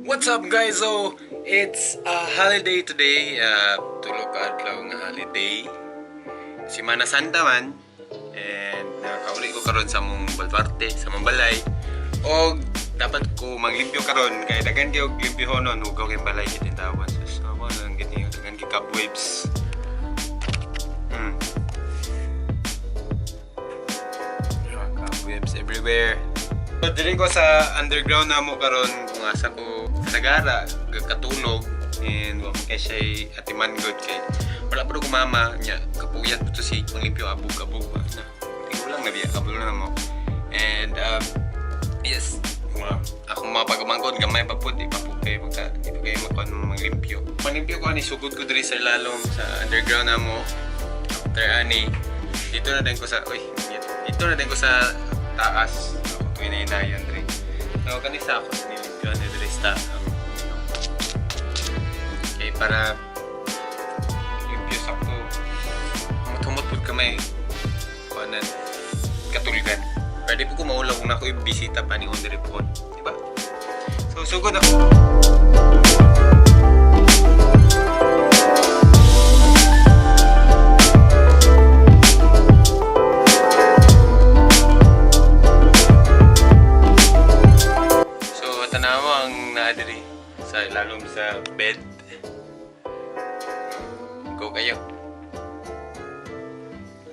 What's up, guys? So, it's a holiday today. Tulo ka adlaw nga holiday. Semana Santa man. And nakakauli ko karon sa mong balbarte, sa mong balay. Og dapat ko manglimpyo karon kay daghan kay og limpyohonon, hugaw kay balay kitintawan. So, ako nang gini daghan kay cobwebs. Cobwebs everywhere. So, diri ko sa underground na mo karon kung asa ko sagara katulog and wa man kay siya atiman good kay wala pa ko mama nya, kapuyat po to si panglimpyo, abog abog ba na tigulang na biya kabalo na mo. And yes, mga akong mga pagumangkon gamay pa pud, di pa pud kayo magka di pa kayo makuan manglimpyo. Panglimpyo ko ani, sugod ko diri sa lalom sa underground na mo. After ani, dito na din ko sa, uy, dito na din ko sa taas ako tuwi na inayon diri. So kani sa ako sa nilimpyo ni diri sa okay para limpyo sakto. Humot-humot pud kamay kuanan katulgan. Pwede po ko maulaw kung ako bisita pa ni diri po, di ba? So sugod ako. So tanawa ang naa diri sa ilalom sa bed. Go kayo.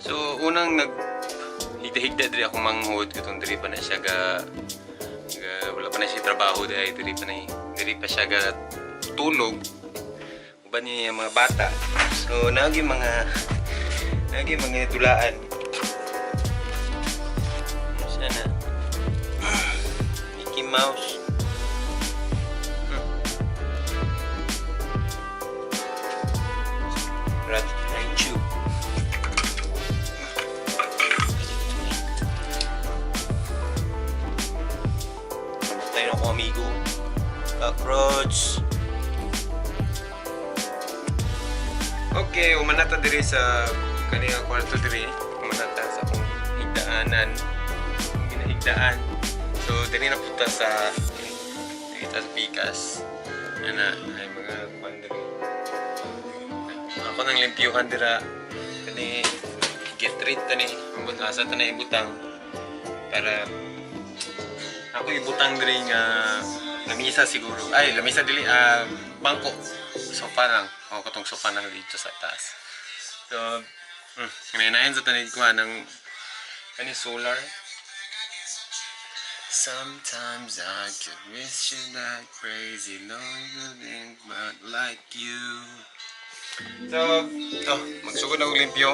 So unang nag higda-higda diri akong manghod katong diri pa na siya ga wala pa na siya trabaho diri, diri pa na diri pa siya ga tulog uban niya yung mga bata. So nagi mga dulaan. Ano siya na? Mickey Mouse. Rat Raichu. Tayo na akong amigo. Cockroach. Okay, umanata diri sa kaniyang kwarto diri. Umanata sa akong higdaanan. Akong ginahigdaan. So, diri na punta sa diri ta sa pikas. Ana, ay mga kwan diri. Ako nang limpyuhan dira. Kani get rid tani. Ambot asa ta na ibutang para ako ibutang diri nga lamisa siguro. Ay, lamisa dili, ah, bangko. Sofa lang. O katong sofa lang dito sa taas. So, ngayon sa tanid ko ng kani solar. Sometimes I could miss you like crazy, long but like you. So, oh, magsugod na og limpyo.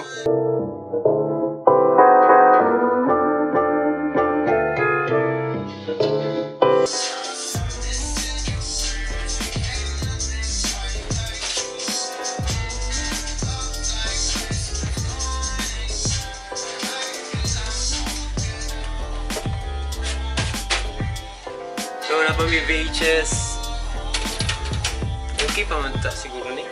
So, wala pa may VHS. Okay pa man ta siguro ni.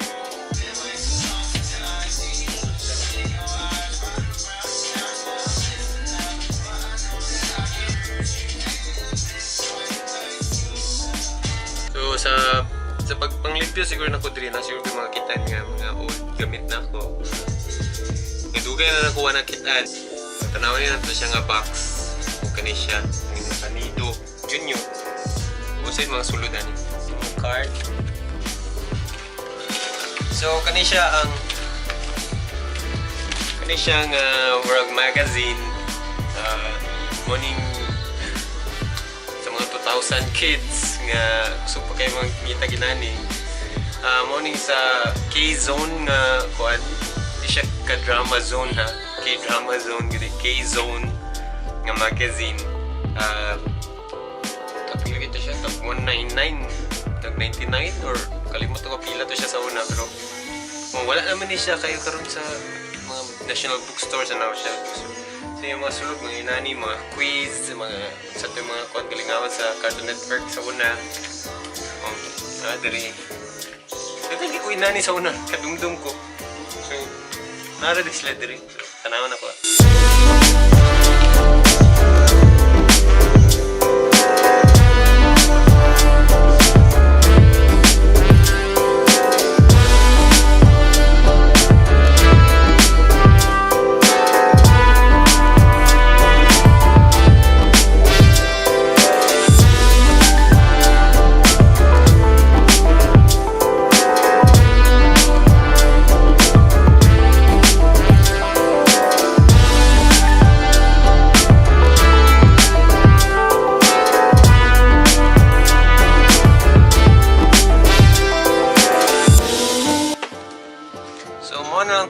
So, sa pagpanglimpyo siguro na ko diri na siguro yung mga kitan nga mga old gamit na ako. Nadugay na nakuha na kitan. Tanawin niya nato siya nga box. O kani siya. Ang nakanido. Junior. O sa mga sulod ani. Card. So kani siya nga world magazine, morning sa mga 2000 kids nga gusto pa kayo mga ginani. Morning sa K-Zone nga kuan, di siya ka-drama zone ha, K-drama zone gini, K-Zone nga magazine. Kapila kita siya tag 199, tag 99 or kalimot ko pila to siya sa una, pero kung wala naman ni siya kayo karon sa mga national bookstores na siya. So yung mga sulod, mga inani, mga quiz, mga sa ito mga kuan galingawan sa Cartoon Network sa una. Oh, ah, diri. Daghan ko inani sa una, kadumdum ko. So, nara di sila diri. So, tanawan ako. Ah.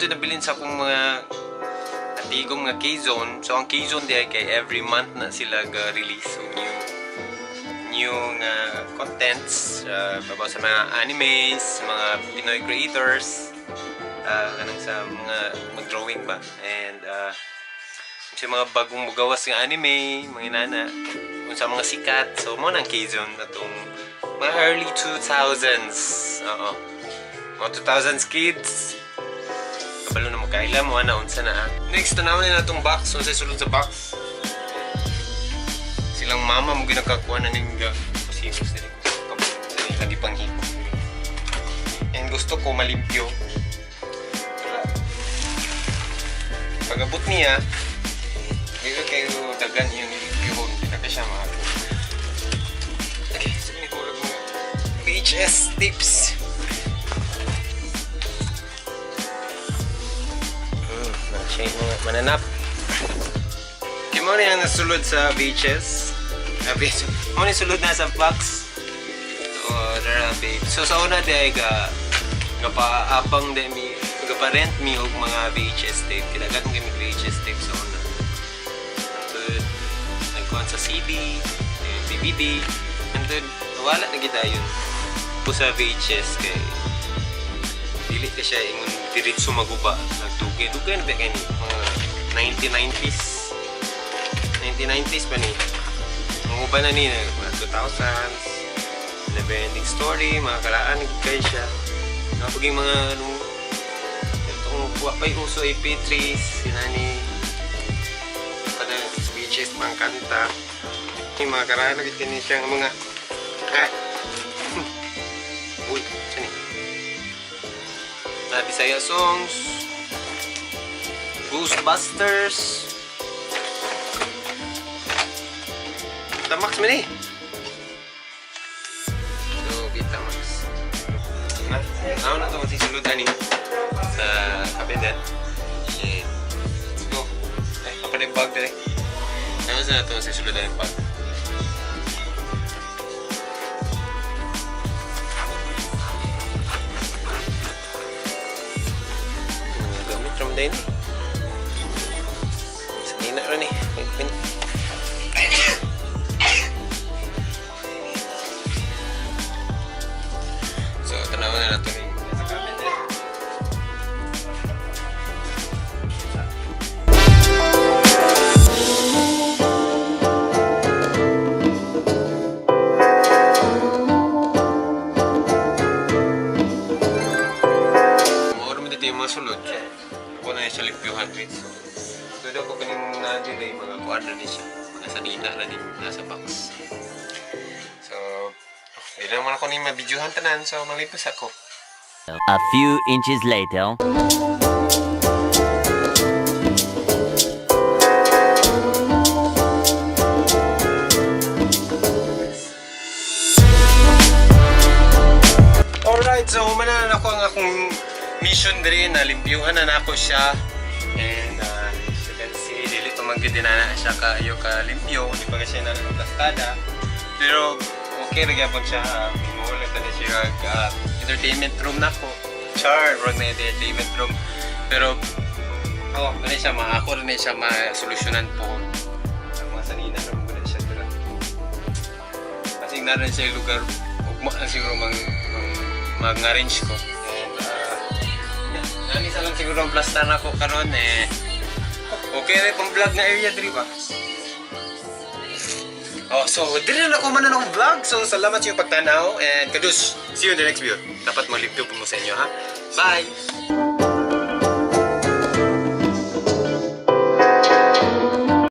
to nabilin sa akong mga antigong nga K-Zone. So ang K-Zone diay kay every month na sila ga-release og new nga contents about sa mga animes, mga Pinoy creators, kanang sa mga mag-drawing ba and sa mga bagong mugawas nga anime, mga inana, kung sa mga sikat. So mo nang K-Zone atong mga early 2000s. Oo. Mga 2000s kids. Kabalo na mo kaila mo ana unsa na ha. Next, tanawon na natong box, unsa sulod sa box. Silang mama mo ginakakuha na ning kusikos diri. Sa ilang gipanghipos diri. And gusto ko malimpyo. Wala. Pag-abot niya, dili kayo dagan yung limpyohon. Di na siya mga. Okay, so nihulog mga VHS tapes. Na siya yung mga mananap. Okay, mo na yung nasulod sa VHS. VHS. Mo na sulod na sa box. So, dara babe. So, sa una di ay ga gapaabang di mi, gapa-rent mi og mga VHS tape. Kinagat mo kami VHS tape sa una. Antod, nagkuhan sa CD, then DVD. Antod, wala na kita yun. Po sa VHS kay dili ka siya ingon diretso maguba, nagdugay dugay na ba kay ni mga 1990s, 1990s pa ni manguba na ni mga 2000s. Never Ending Story, mga kalaan kay siya mga paging mga ano itong wa pa'y uso MP3s sinani kada VHS, mga kanta, yung mga karaan gid kini siya nga mga ah. Uy, sani na Bisaya songs, Ghostbusters, Tamax man eh. So, Betamax. Na, na ito kasi sulod ani sa cabinet. And, let's go. Ay, ako na yung bag dali. Ano sa ito sa sulod ani bag? Gamit ram din eh. Sa ina rin eh. Wait, wait. So, tanawan na natin yung sa cabinet. Mauro mo dito yung mga sulod. So, ako na siya limpyuhan with. So, doon ako kaning na din ay mga kuan na ni siya. Mga sanina na din nasa box. So, hindi naman ako ni mabidyohan tanan. So, malipos ako. A few inches later. Alright, so humana na ako ang akong mission diri na limpyuhan na nako siya. And as you can see, dili pa man gyud na siya kaayo ka limpyo, di pa kasi na plastada. Pero okay ra gyapon siya, uh, na siya entertainment room nako. Char, wrong na entertainment room. Pero oh, ano siya, maako rin siya masolusyonan po. Ang mga sanina ra mo na siya dira. Kasi naran siya yung lugar, ugma na siguro mag-arrange ko. And, yeah, nani sa lang siguro ang plasta na ko karon eh. Okay rin pang vlog na area diri ba? Oh, so diri na ako man ang vlog. So salamat sa iyong pagtanaw and kadus. See you in the next video. Dapat malimpyo po mo sa inyo ha. Bye.